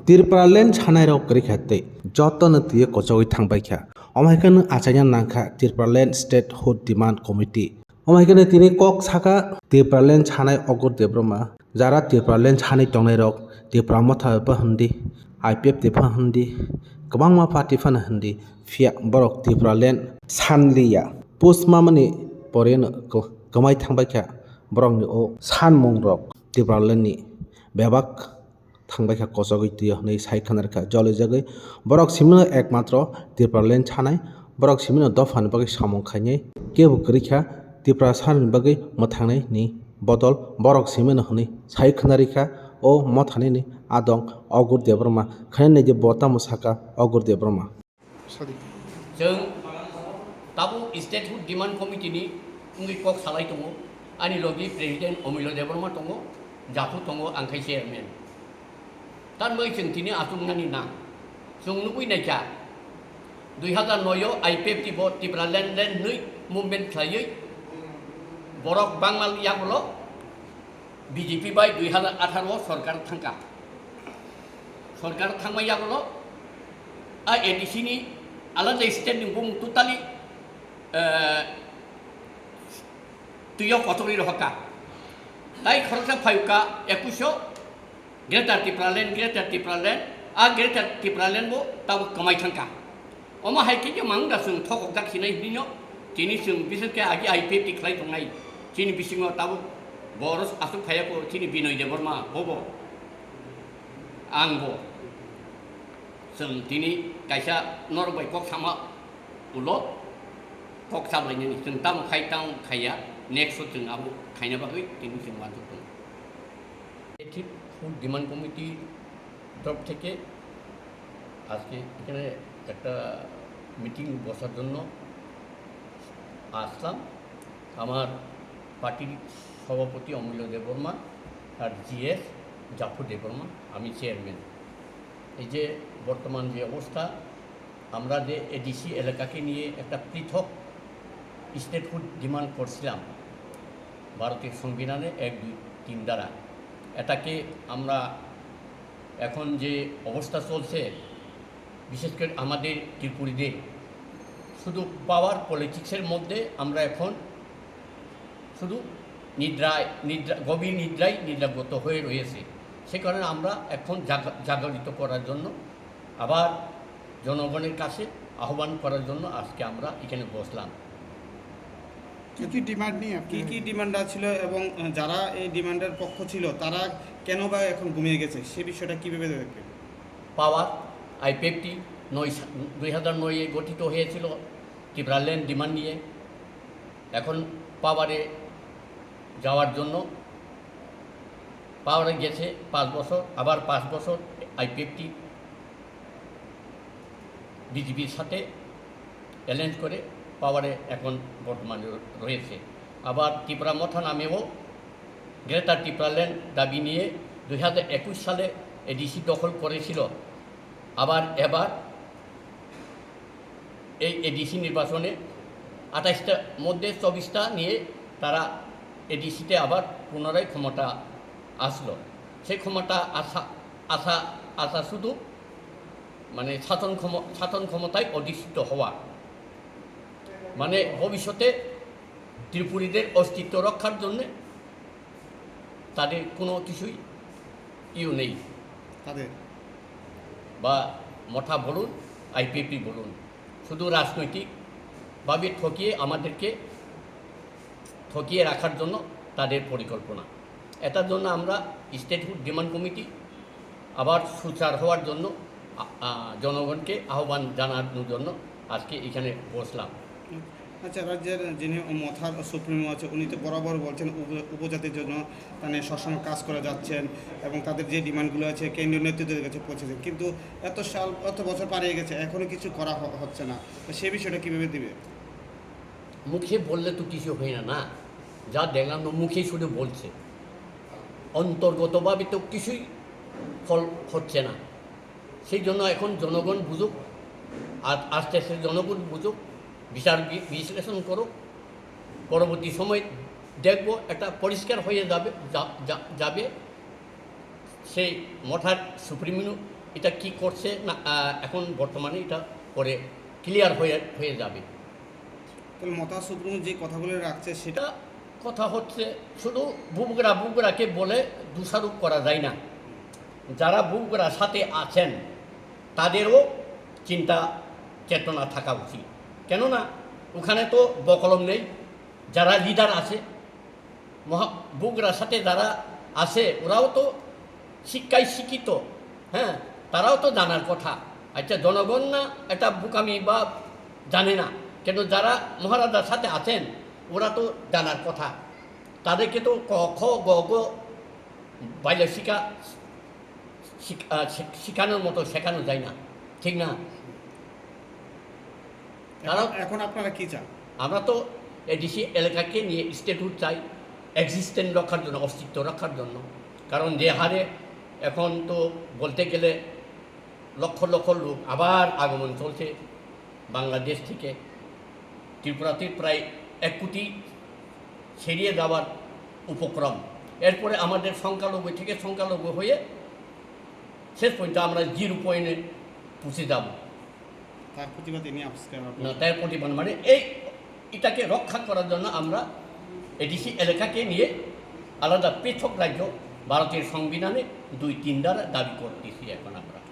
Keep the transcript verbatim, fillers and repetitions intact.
Tipraland sanairok kwrwi kha tei jotono twiwi kochogwi thangbai kha. Omo hai kheno achaina nang kha Tipraland Statehood Demand Committee. Omo hai kheno tini kok saka Tipraland sanai Ogur Debbarma, jara Tipraland sanai tongnairok Tipra Motha pha hwndi, I P F T pha hwndi, kwbangma party phano hwndi, phiya borok Tipraland sanliya. Post mamani poreno kwmai thangbai kha borokni o sanmungrok Tipralandni bebak thangbai kha kochogwi twiyo hwnwi sai khwna rwkha jolijagwi. Borok simino ekmatro Tipraland sanai, borok simino dophani bagwi samung khainai kebo kwrwi kha, Tiprasani bagwi mwthangnai ni bodol borok simino hwnwi sai khwna rwkha. O mothani ni adong Ogur Debbarma khainai je bo tamo saka Ogur Debbarma. Sorry. Chwng tabuk Statehood Demand Committee ni wngwi kok salai tongo. Ani logi President Omilo Debbarma tongo, Japhu tongo, ang khai Chairman. Tamni bagwi chwng tini achuknani nang. Chwng nugwi naikha, dui hazar noi o I P F T bo Tipraland land hwnwi movement khlaiwi borok bangma yagulo B J P bai dui hazar atharo o sorkar thangkha. Sorkar thangma yagulo a A D C ni alada state ni bumung totally, eh, twiyo kotorwi rohorkha. Tai khoroksa phaiwkha ekush o Greater Tipraland, Greater Tipraland, a Greater Tipraland bo tabuk kwmai thangkha. Omo hai khe khe mang da chwng thokokjak sinai hinwi no, tini chwng bises khe agi I P F T khlai tongnai. Chini bisingo tabuk bo oro aswk phaiya kho chini Binoy Debbarma bobo. Ang bo. Chwng tini kaisa norok bai kok sama ulo kok sablainani. Chwng tamo khai tamo khaiya, next o chwng abo khaina bagwi tini chwng uansuk tongo. Statehood Demand Committee তরফ থেকে আজকে এখানে একটা মিটিং বসার জন্য আসলাম। আমার পার্টির সভাপতি অমূল্য দেববর্মা আর জিএস জাফর দেববর্মা, আমি চেয়ারম্যান। এই যে বর্তমান যে অবস্থা, আমরা যে এডিসি এলাকাকে নিয়ে একটা পৃথক স্টেটহুড ডিমান্ড করছিলাম ভারতীয় সংবিধানে এক, দুই, তিন ধারা। এটাকে আমরা এখন যে অবস্থা চলছে, বিশেষ করে আমাদের ত্রিপুরীদের শুধু পাওয়ার পলিটিক্সের মধ্যে আমরা এখন শুধু নিদ্রায়, নিদ্রা, গভীর নিদ্রায় নিদ্রাগত হয়ে রয়েছে। সে কারণে আমরা এখন জাগা-, জাগরিত করার জন্য আবার জনগণের কাছে আহ্বান করার জন্য আজকে আমরা এখানে বসলাম। কি কি ডিমান্ড নিয়ে আপনি কি কি ডিমান্ড ছিল এবং, আহ, যারা এই ডিমান্ডের পক্ষ ছিল, তারা কেন বা এখন ঘুমিয়ে গেছে, সে বিষয়টা কিভাবে দেখবেন? পাওয়ার, আইপিএফটি নয় সা-, দুই হাজার নয় এ গঠিত হয়েছিল টিপ্রাল্যান্ড ডিমান্ড নিয়ে। এখন পাওয়ারে যাওয়ার জন্য, পাওয়ারে গেছে পাঁচ বছর, আবার পাঁচ বছর আইপিএফটি বিজেপির সাথে অ্যালায়েন্স করে পাওয়ারে এখন বর্তমানে র-, রয়েছে। আবার টিপ্রা মথা নামেও গ্রেটার টিপ্রাল্যান্ড দাবি নিয়ে দুই হাজার একুশ সালে এডিসি দখল করেছিল। আবার এবার এই এডিসি নির্বাচনে আঠাশটা মধ্যে চব্বিশটা নিয়ে তারা এডিসিতে আবার পুনরায় ক্ষমতা আসলো। সেই ক্ষমতা আসা, আসা, আসা শুধু মানে শাসন ক্ষম-, শাসন ক্ষমতায় অধিষ্ঠিত হওয়া। মানে ভবিষ্যতে ত্রিপুরীদের অস্তিত্ব রক্ষার জন্যে তাদের কোনো কিছুই ইয়ে নেই। তাদের? বা মথা বলুন, আইপিএফটি বলুন, শুধু রাজনৈতিকভাবে ঠকিয়ে আমাদেরকে ঠকিয়ে রাখার জন্য তাদের পরিকল্পনা। এটার জন্য আমরা স্টেটহুড ডিমান্ড কমিটি আবার সুচার হওয়ার জন্য, আ, আ, জনগণকে আহ্বান জানানোর জন্য আজকে এখানে বসলাম। আচ্ছা, রাজ্যের যিনি মথার সুপ্রিমো আছে, উনি তো বরাবর বলছেন উপ-, উপজাতির জন্য তারা সবসময় কাজ করে যাচ্ছেন এবং তাদের যে ডিমান্ডগুলো আছে কেন্দ্রীয় নেতৃত্বের কাছে পৌঁছেছেন, কিন্তু এত সাল, এত বছর পার হয়ে গেছে, এখনো কিছু করা হ-, হচ্ছে না। তো সে বিষয়টা কিভাবে দিবে? মুখে বললে তো কিছু হয় না, না? যা দেখলাম তো মুখে শুধু বলছে, অন্তর্গতভাবে তো কিছুই ফল হচ্ছে না। সেই জন্য এখন জনগণ বুঝুক, আর আস্তে আস্তে জনগণ বুঝুক, বিচার বি-, বিশ্লেষণ করুক। পরবর্তী সময় দেখব একটা পরিষ্কার হয়ে যাবে, যা-, যা-, যাবে। সেই মথার সুপ্রিমো, এটা কি করছে না, আহ, এখন বর্তমানে এটা পরে ক্লিয়ার হয়ে হয়ে যাবে। তাহলে মতা সুপ্রিমো যে কথাগুলো রাখছে সেটা এটা কথা হচ্ছে, শুধু বুবগরা বুবগরাকে বলে দোষারোপ করা যায় না। যারা বুবগরার সাথে আছেন, তাদেরও চিন্তা চেতনা থাকা উচিত। কেননা ওখানে তো বকলম নেই, যারা লিডার আছে, মহা বুবগরার সাথে যারা আছে, ওরাও তো শিক্ষায় শিক্ষিত। হ্যাঁ, তারাও তো জানার কথা। আচ্ছা, জনগণ না এটা বোকামি বা জানে না, কিন্তু যারা মহারাজার সাথে আছেন, ওরা তো জানার কথা। তাদেরকে তো ক খ গ ঘ বাইরে শিখা শিখ- আহ, শিখ- শিখানোর মতো শেখানো যায় না, ঠিক না? তারাও এখন এখন আপনারা কি চান? আমরা তো এডিসি এলাকাকে নিয়ে স্টেটহুড চাই, এক্সিস্টেন্স রক্ষার জন্য, অস্তিত্ব রক্ষার জন্য। কারণ যে হারে এখন তো বলতে গেলে লক্ষ লক্ষ লোক আবার আগমন চলছে বাংলাদেশ থেকে। ত্রিপুরাতে প্রায় এক কোটি ছাড়িয়ে যাওয়ার উপক্রম। এরপরে আমাদের সংখ্যালঘু থেকে সংখ্যালঘু হয়ে শেষ পর্যন্ত আমরা জিরো পয়েন্টে পৌঁছে যাব। তার প্রতিবাদে নিয়ে আজকে আমরা না, তার প্রতিবাদ মানে এই এটাকে রক্ষা করার জন্য আমরা এডিসি এলাকাকে নিয়ে আলাদা পৃথক রাজ্য ভারতের সংবিধানে দুই তিন ধারা দাবি করতেছি এখন আমরা।